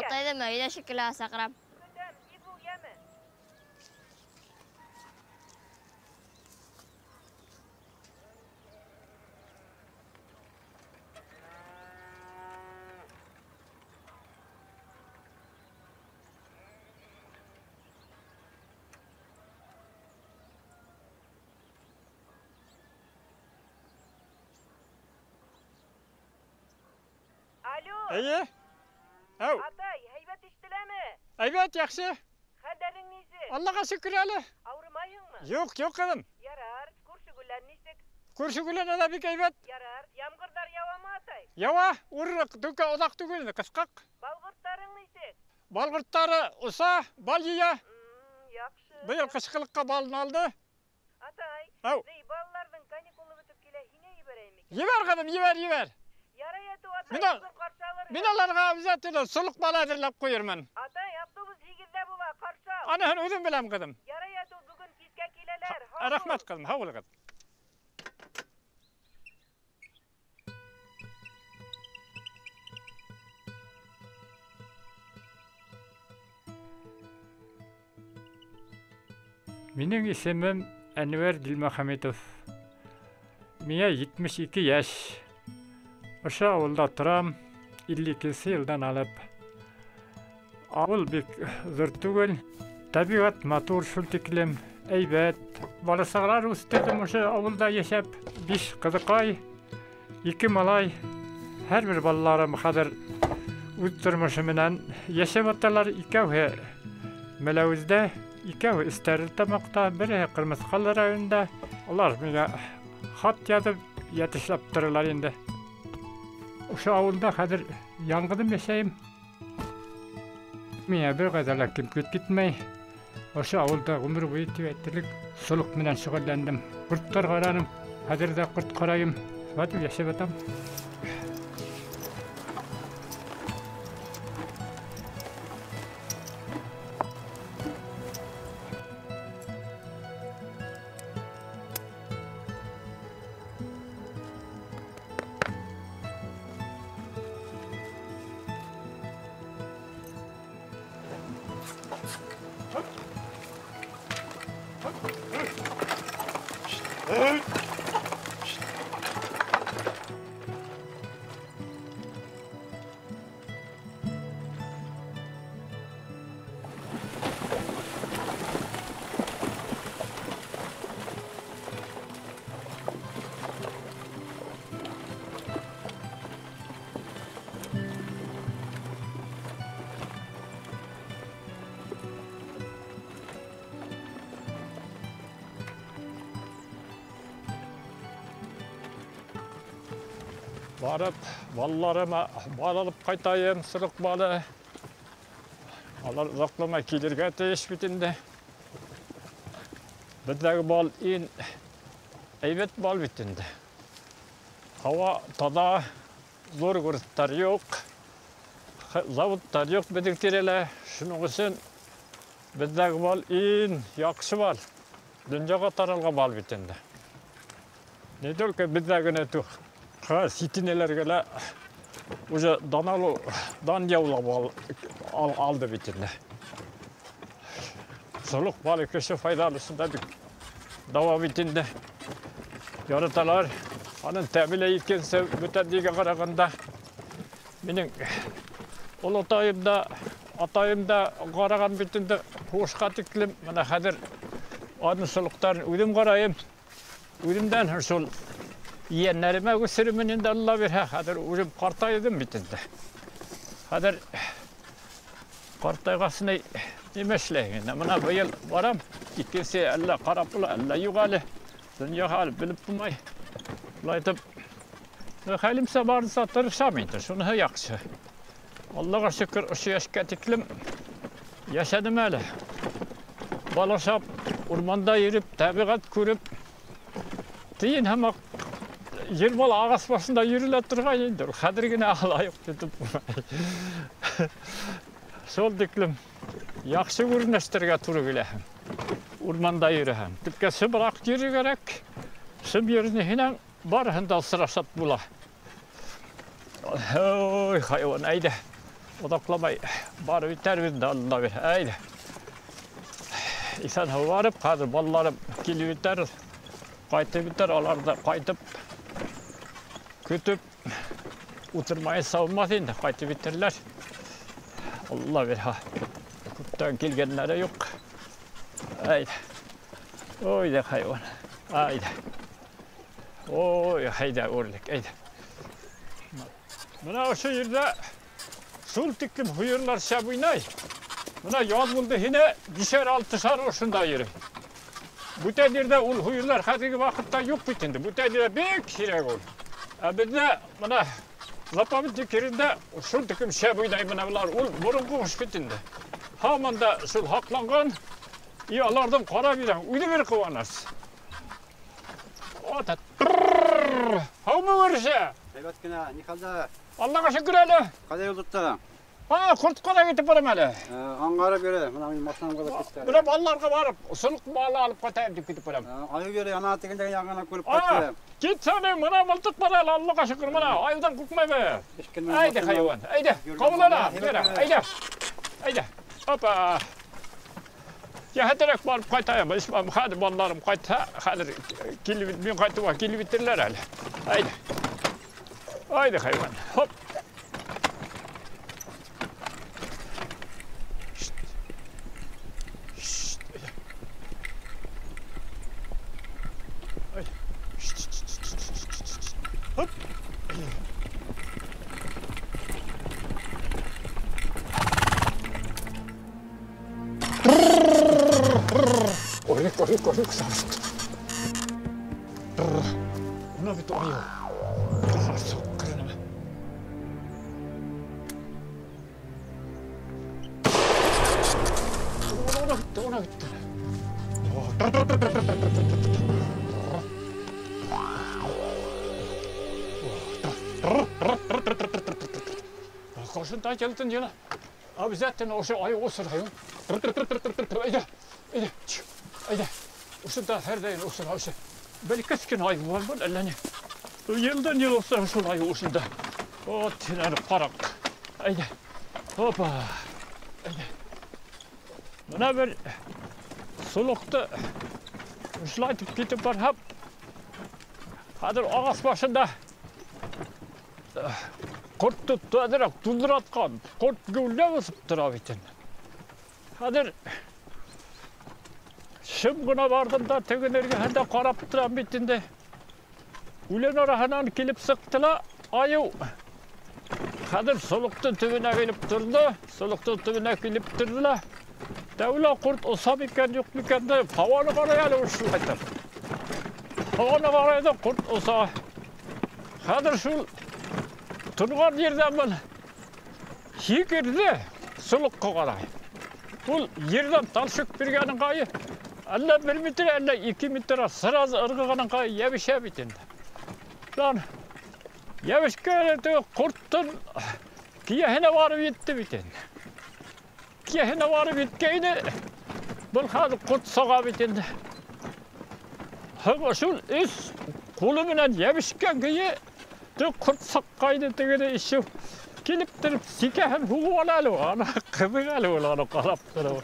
Атайҙы Мәҙинә шикелле саҡырам. Көтәм, тиҙ бул, йәме. Алло. Эйе. Әү. Атай, һәйбәт ишетеләме? Әйбәт, яҡшы. Хәлдәрең нисек? Аллаға шөкөр әле. Ауырымайһыңмы? Юҡ, юҡ, ҡыҙым. Ярар, күрше Гүлән нисек? Күрше Гүлән дә бик әйбәт. Ярар, ямғырҙар яуамы, атай? Яуа, урыҡ, түкә оҙаҡ түгел, ҡыҫҡаҡ. Балғорттарың нисек? Балғорттары оса, бал йыя. Яҡшы. Быйыл ҡышҡылыҡҡа балын алды. Атай, Әү. ни, балаларҙың каникулы бөтөп килә, һиңә ебәрәйем икән? Ебәр, ҡыҙым, ебәр, ебәр. Ярай, әтеү, атай, бөгөн ҡаршы алырһың. Мин уларға обязательно солоҡ бал әҙерләп ҡуйырмын. Атай, автобус 8-ҙә була, ҡаршы ал. Аныһын үҙем беләм, ҡыҙым. Ярай, әтеү, бөгөн кискә киләләр. Һау Рәхмәт, бул. ҡыҙым, һау булығыҙ. Минең исемем Әнвәр Дилмөхәмитов. Миңә 72 йәш. Ошо ауылда торам, 52 йылдан алып. Ауыл бик ҙур түгел, тәбиғәт матур шул тиклем, әйбәт. Баласағалар үҫтерҙем ошо ауылда йәшәп. 5 ҡыҙыҡай, 2 малай. Һәр бер балаларым хәҙер үҙ тормошо менән йәшәп яталар. Икәүһе Мәләүездә, икәүһе Стәрлетамаҡта, береһе Ҡырмыҫҡалы районында. Улар миңә хат яҙып, йәтешләп торалар инде. Ошо ауылда хәҙер яңғыҙым йәшәйем. Миңә бер ҡайҙа ла кем көт китмәй. Ошо ауылда ғүмер буйы тип әйтерлек солоҡ менән шөғөлләндем. Ҡорттар ҡараным, хәҙер ҙә ҡорт ҡарайым. Шулай йәшәп ятам. Барып, балаларыма бал алып ҡайтайым, сырыҡ балы. Алар оҙаҡламай килергә тейеш бит инде. Беҙҙәге бал иң әйбәт бал бит инде. Һауа таҙа, ҙур городтар юҡ, заводтар юҡ беҙҙең тирәлә. Шуның өсөн беҙҙәге бал иң яҡшы бал. Донъяға таралған бал бит инде. Не только беҙҙә генә түгел, ситинеләргә лә уже дан алыу, дан яулап алды бит инде. Солоҡ балы кеше файҙалысында бик дауа бит инде. Яраталар. Аның тәме лә икенсе бүтән дигән ҡарағанда. Минең олатайым да, атайым да ҡараған бит инде һуғышҡа тиклем. Бына хәҙер аның солоҡтарын үҙем ҡарайым. Үҙемдән һуң шул ейәндәремә үҫермен инде, Алла бирһә. Хәҙер үҙем ҡартайҙым бит инде. Хәҙер ҡартайғас нимә эшләйһең инде? Бына быйыл барам, икенсе әллә ҡарап була, әллә юҡ әле. Донъяға әле белеп булмай. Шулай итеп, хәлемсә барынса тырышам инде, шуныһы яҡшы. Аллаға шөкөр, ошо йәшкә тиклем йәшәнем әле. Бал ашап, урманда йөрөп, тәбиғәт күреп, тейен һымаҡ ер бала ағас башында йөрөлә торған инде. Хәҙер генә алай юҡ тотоп булмай. Шул тиклем яҡшы күренештәргә тура килә. Урманда йөрөһәң. Тиккә шыбыраҡ йөрөр кәрәк. Шым йөрөнөһөнән барыһын да осрашат була. Ой, хайуан, әйҙә. Оҙаҡламай барып етәрбеҙ инде, Алла бирһә. Әйҙә. Иҫән-һау барып, хәҙер балаларым килеп етәр, ҡайтып етәр, алар ҙа ҡайтып көтөп ултырмайынса булмаҫ инде, ҡайтып етерҙәр. Алла бирһә. Күптән килгәндәре юҡ. Әйҙә. Ой, ҙа хайуан. Әйҙә. Ой, әйҙә, үрлек, әйҙә. Бына ошо ерҙә шул тиклем һыйырлар шәп уйнай. Бына яҙ булды һине бишәр-алтышар ошонда йөрөй. Бүтән ерҙә ул һыйырлар хәҙерге ваҡытта юҡ бит инде. Бүтән ерҙә бик һирәк ул. Ә беҙҙә бына заповедник ерендә шул тиклем шәп уйнай бына былар. Ул боронғо ҡош бит инде. Һаман да шул һаҡланған. И аларҙың ҡарап йөрөң, үҙе бер ҡыуанырһың. Ата. Һаумы, күрше? Һәйбәт кенә, ни хәлдә? Аллаға шөкөр әле. Ҡайҙа юл тоттоң? Ha, Ҡортҡа китеп барам әле. Аңғарып йөрө, бына мин машинамға ла китте. Бына балаларға барып, сылыҡ балы алып ҡайтайым тип китеп барам. Айыу йөрө, ана тегендәге яңынан күреп ҡайтты. Китсәне, бына мылтыҡ бар әле, Аллаға шөкөр, бына айыуҙан ҡурҡмайбыҙ. Әйҙә, хайуан, әйҙә, ҡабул ана, әйҙә. Әйҙә. Опа. Йәһәтерәк барып ҡайтайым, исмам, хәҙер балаларым ҡайтһа, хәҙер килеп, мин ҡайтыуға килеп етерҙәр әле. Әйҙә. Әйҙә, хайуан. Хоп. Орлик, орлик, сарыст. Бына бит айыу. Ҡаһар соҡҡыр нәмә. Уна китте, уна китте. Ҡошонда килдең йына. Обязательно ошо айыу осрайым. Әйҙә, әйҙә, әйҙә. Ошонда һәр даим осрай ошо. Бәләкәс кенә айыу бар был әллә ни. Йылдан йыл осрай шул айыу ошонда. Вот, һин ҡараҡ. Әйҙә. Опа. Әйҙә. Бына бер солоҡто ошолайтып китеп барһам, хәҙер ағас башында ҡортто әҙерәк туҙҙыратҡан, ҡорт геүләп үҫеп тора бит инде. Хәҙер шым ғына барҙым да тегенең эргәһендә ҡарап торам бит инде. Үлән араһынан килеп сыҡты ла айыу. Хәҙер солоҡтоң төбөнә килеп торҙо, солоҡтоң төбөнә килеп торҙо ла. Тәүлә ҡорт оса микән, юҡ микән тип һауаны ҡарай әле шулайтып. Һауаны ҡарай ҙа ҡорт оса. Хәҙер шул торған ерҙән был һикерҙе солоҡҡа ҡарай. Ул ерҙән талшыҡ биргәнен ҡайы, әллә 1 метр, әллә 2 метр сразу ырғығанын ҡайы йәбешә бит инде. Лан йәбешкән теге ҡорттоң кейәһенә барып етте бит инде. Кейәһенә барып еткәйне, был хәҙер ҡорт саға бит инде. Һәм шул өс ҡулы менән йәбешкән көйө теге ҡорт саҡҡайны, тегене ишеү килеп тороп сикәһен һуғып ала әле ул. Ана ҡыҙыҡ әле ул, аны ҡарап тороп.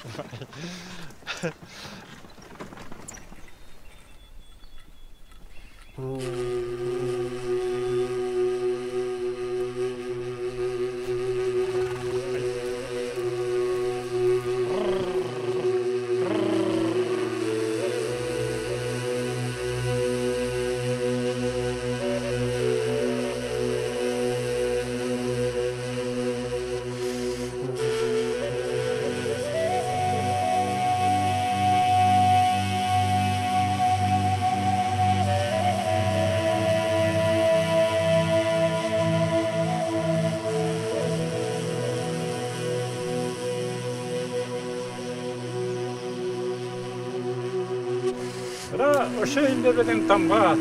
Ошо инде беҙҙең тамға.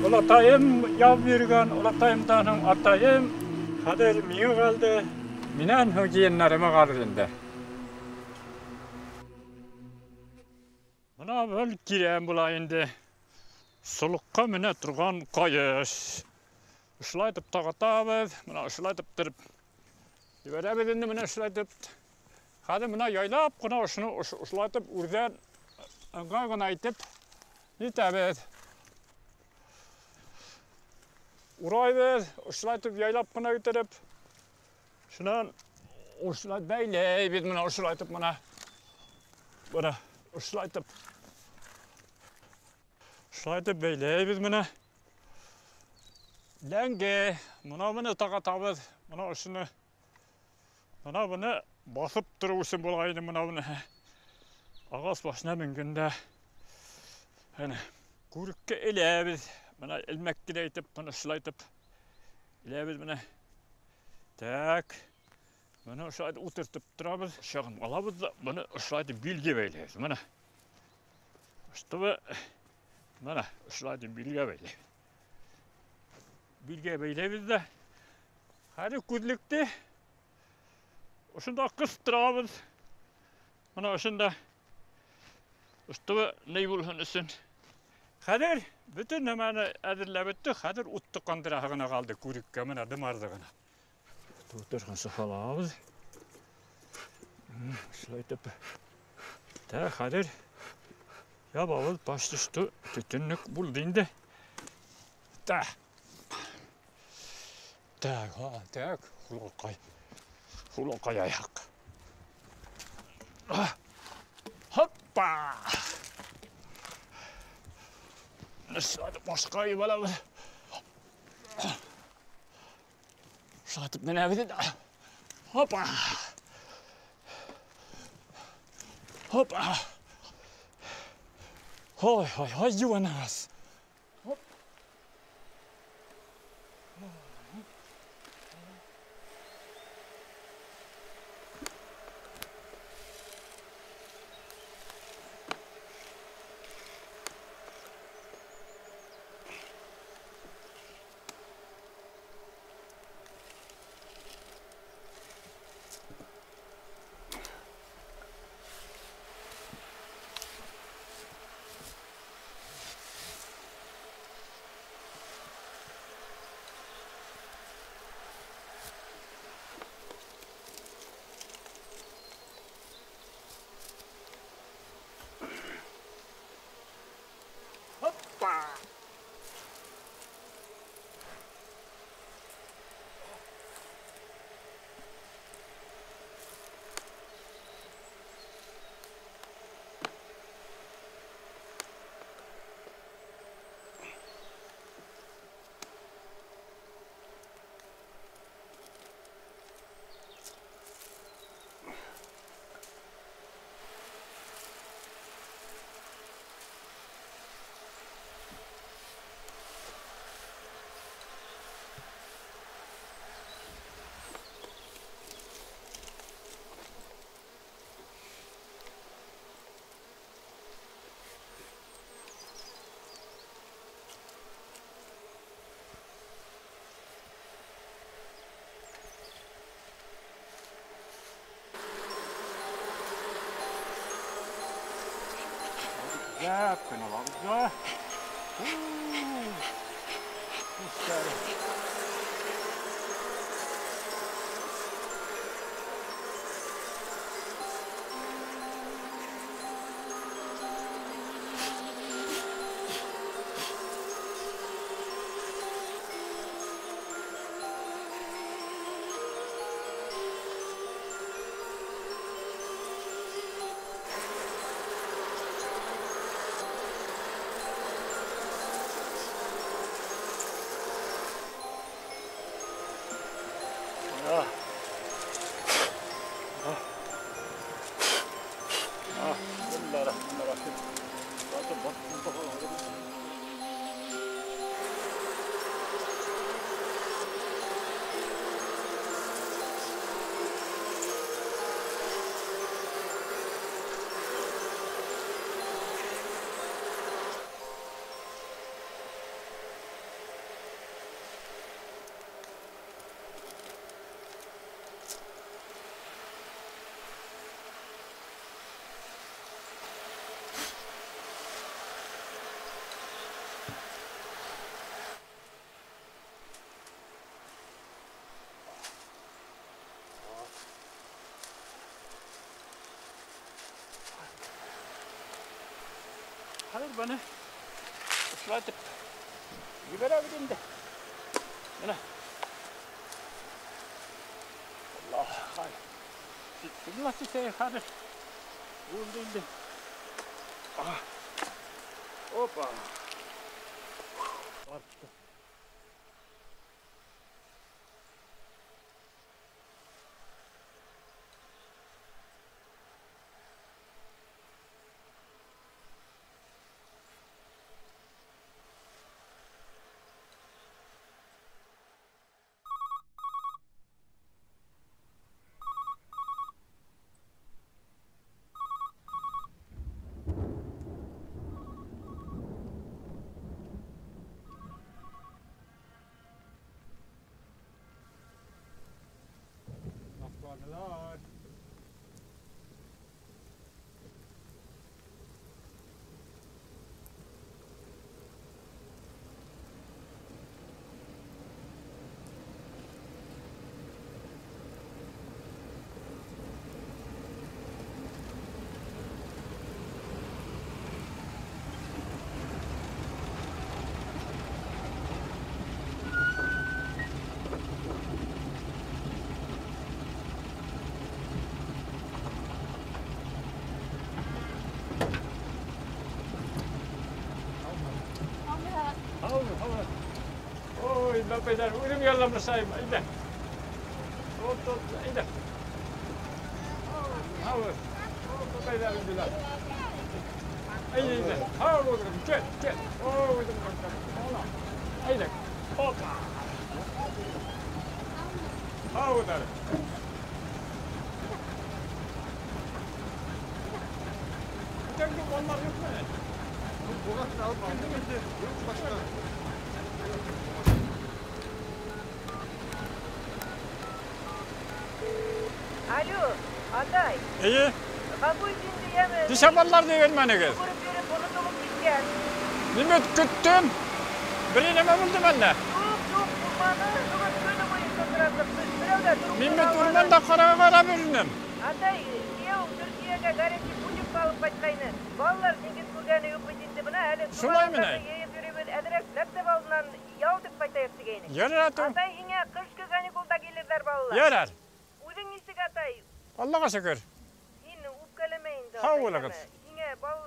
Олатайым яу биргән, олатайымдан һуң атайым, хәҙер миңә ҡалды. Минән һуң ейәндәремә ҡалды инде. Бына был кирәм була инде. Солоҡҡа менә торған ҡайыш. Ошолайтып тағатабыҙ, бына ошолайтып тороп Ебәрәбеҙ инде менә шулай итеп. Хәҙер менә яйлап ҡына ошоно ошолай итеп үрҙән ыңғай ғына итеп нитәбеҙ. Урайбыҙ, ошолай итеп яйлап ҡына иттереп. Шунан ошолай бәйләйбеҙ менә ошолай итеп менә. Бына ошолай итеп. Ошолай итеп бәйләйбеҙ менә. Ләңге, мына быны тағатабыҙ, мына ошоно. Мына быны баҫып тороу өсөн булғайны мына быны. Ағас башына менгәндә әнә күреккә эләбеҙ. Мына элмәк кенә итеп, быны шулай итеп эләбеҙ менә. Так. Быны ошолай итеп ултыртып торабыҙ. Шағын алабыҙ ҙа, быны ошолай итеп билгә бәйләйбеҙ. Мына. Чтобы мына ошолай итеп билгә бәйләйбеҙ. Билгә бәйләйбеҙ ҙә. Хәҙер күҙлекте ошонда ҡыҫтырабыҙ. Мына ошонда. Чтобы ни булһын өсөн. Хәҙер бөтөн нәмәне әҙерләп бөттөк. Хәҙер утты ҡандыраһы ғына ҡалды күреккә, мына дымарҙы ғына. Тутырғансы һалабыҙ. Шулай итеп. Тә хәҙер ябабыҙ, почти что төтөнлөк булды инде. Та. Так, ха, так, хулаҡай. Хулаҡай аяҡ. Хоппа! Шулай итеп башҡа ебәрәбеҙ. Шулай итеп менәбеҙ инде. Хоппа! Хоппа! Ой, ой, ой, йыуанағыҙ. Хоп. Yap kına bak. Хәҙер быны ошолайтып ебәрәбеҙ инде. Бына. Аллаһ, хай. Бисмилла хәҙер. Булды инде. Опа. Артты. Lord. Ой, бабайҙар, үҙем ялламасайым, әйҙә. От, от, әйҙә. Һау, бабайҙар үҙеләр. Әйҙә, әйҙә. Һау булығыҙ, кил, кил. Ой, үҙем ҡурҡам. Әйҙә. Опа. Һау булығыҙ. Бүтән малдар юҡмы? Алып инде. Юҡ башҡа. Alo, aday. İyi. Ғәфү ит инде, йәме. Нисә балаларҙы ебәрмәнегеҙ? Күреп йөрөп, онотолоп киткән. Нимә көттөм? Бер нәмә булдымы әллә? Юҡ, юҡ, булманы. Бөгөн көнө буйы шылтыраттыҡ. Беҙ берәү ҙә трубка Мин бит алманы. урманда ҡарап йөрөнөм. Атай, кейәүең Төркиәгә горячий путевка алып ҡайтҡайны. Балалар диңгеҙ күргәне юҡ бит инде. Бына әле Шулаймы ни? Йыйып йөрөйбөҙ. Әҙерәк мәктәп алдынан ял итеп ҡайтайыҡ тигәйнек. Ярар, атыу. Атай, һиңә ҡышҡы каникулда килерҙәр балалар. Ярар. Үҙең нисек, атай? Аллаға шөкөр. Һин үпкәләмә инде, Һау атай, булығыҙ. Һиңә балалар